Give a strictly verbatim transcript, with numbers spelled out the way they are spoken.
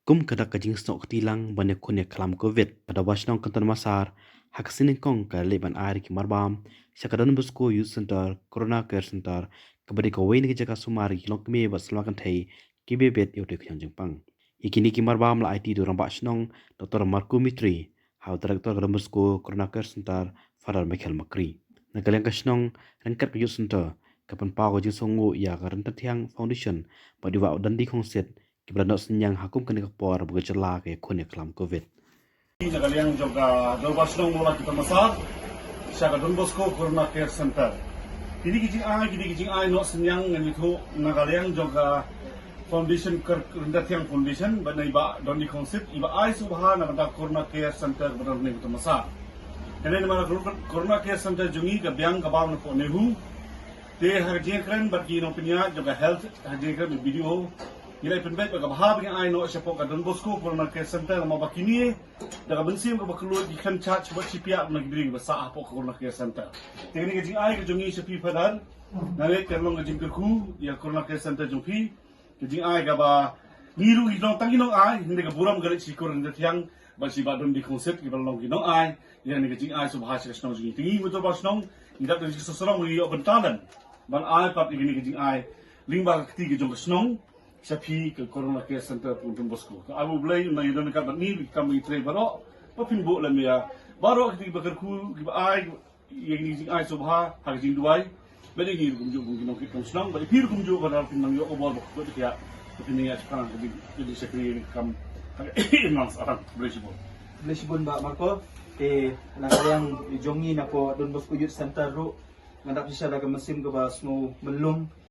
Kum ka dak ka jingsnoh kti lang ban ïakhun ïakhlam covid, ka Dorbar Shnong Kynton Massar ha ka sngi nyngkong ka la leit ban ai da ki marbam sha ka Don Bosco Youth Center, Corona Care Center, kaba dei kawei na ki jaka sumar ïa ki longkmie bad samla kynthei kiba ïabit ïa utei u khñiang jingpang. Ïa kine ki marbam la aiti da u Rangbah Shnong Doctor Marco Mitri ha u Director ka Don Bosco Corona Care Center, Father Michael Makri. Na ka liang ka shnong, ryngkat ka Youth Center, ka pynpaw ka jingsngewnguh ïa ka Ryntathiang Foundation bad i Bah Dundee Khongsit, kiba la noh synñiang ha kum kane ka por ba ka jylla ka ïakhun ïakhlam covid. Na ka liang jong ka Dorbar Shnong Mawlai Kynton Massar sha ka Don Bosco Corona Care Center, kine ki jingai, kine ki jingai noh synñiang ngan ïathuh na ka liang jong ka Foundation, ka Ryntathiang Foundation, bad na i Bah Dundee Khongsit, iba ai sngewbha na ka bynta Corona Care Center ba don ha Kynton Massar. Kane namar ka Corona Care Center jong ngi ka biang ka bam napoh NEHU. Te ha ka jingkren bad ki nongpynïaid jong ka health, ha ka jingkren bad BDO, ngi la pynbeit ba ka bha ba ngi ai noh shapoh ka Don Bosco Corona Care Center, namar ba kine da ka mynsiem kaba kylluid ki khlem charge bad shipiah na ki briew ba sah hapoh ka Corona Care Center. Te kane ka jingai ka jong ngi sha phi Father, nga ngeit kan long ka jingkyrkhu ïa Corona Care Center jong phi. Ka jingai kaba ngi ruh ngi long tang ki nongai, hynrei ka burom ka leit sha i Kor Ryntathiang bad sha i Bah Dundee Khongsit, kiba long ki nongai ïa kane ka jingai sngewbha sha ka shnong jong ngi. Te ngi kum u Dorbar Shnong ngi dap da ka jingsngew sarong, ngi ïoh bynta lem ban ai pat ïa kane ka jingai lyngba ka kti ka jong ka shnong sha phi ka Corona Care Center Don Bosco. Ka ai U Blei un nang ïadon ryngkat bad ngi, ki kam ba ngi trei baroh, ba phin buh lem ïa baroh kita kiba kyrkhu, kiba ai ïa kine ki jingai sngewbha ha ka jingduwai. Bad ïa ngi ruh kumjuh kum ki nongkit nong shnong, bad ïa phi ruh kumjuh, ba phin nang ïoh ka bor ba khuid ïa, ba phin nang ïa shaphrang ka jing, ka jingshakri ka kam ha ka imlang sahlang. Khublei shibun. Khublei shibun Bah Marco. Te na ka liang jong ngi napoh Don Bosco Youth Center ruh, ngi dap shisha da ka mynsiem kaba sngewmynlung.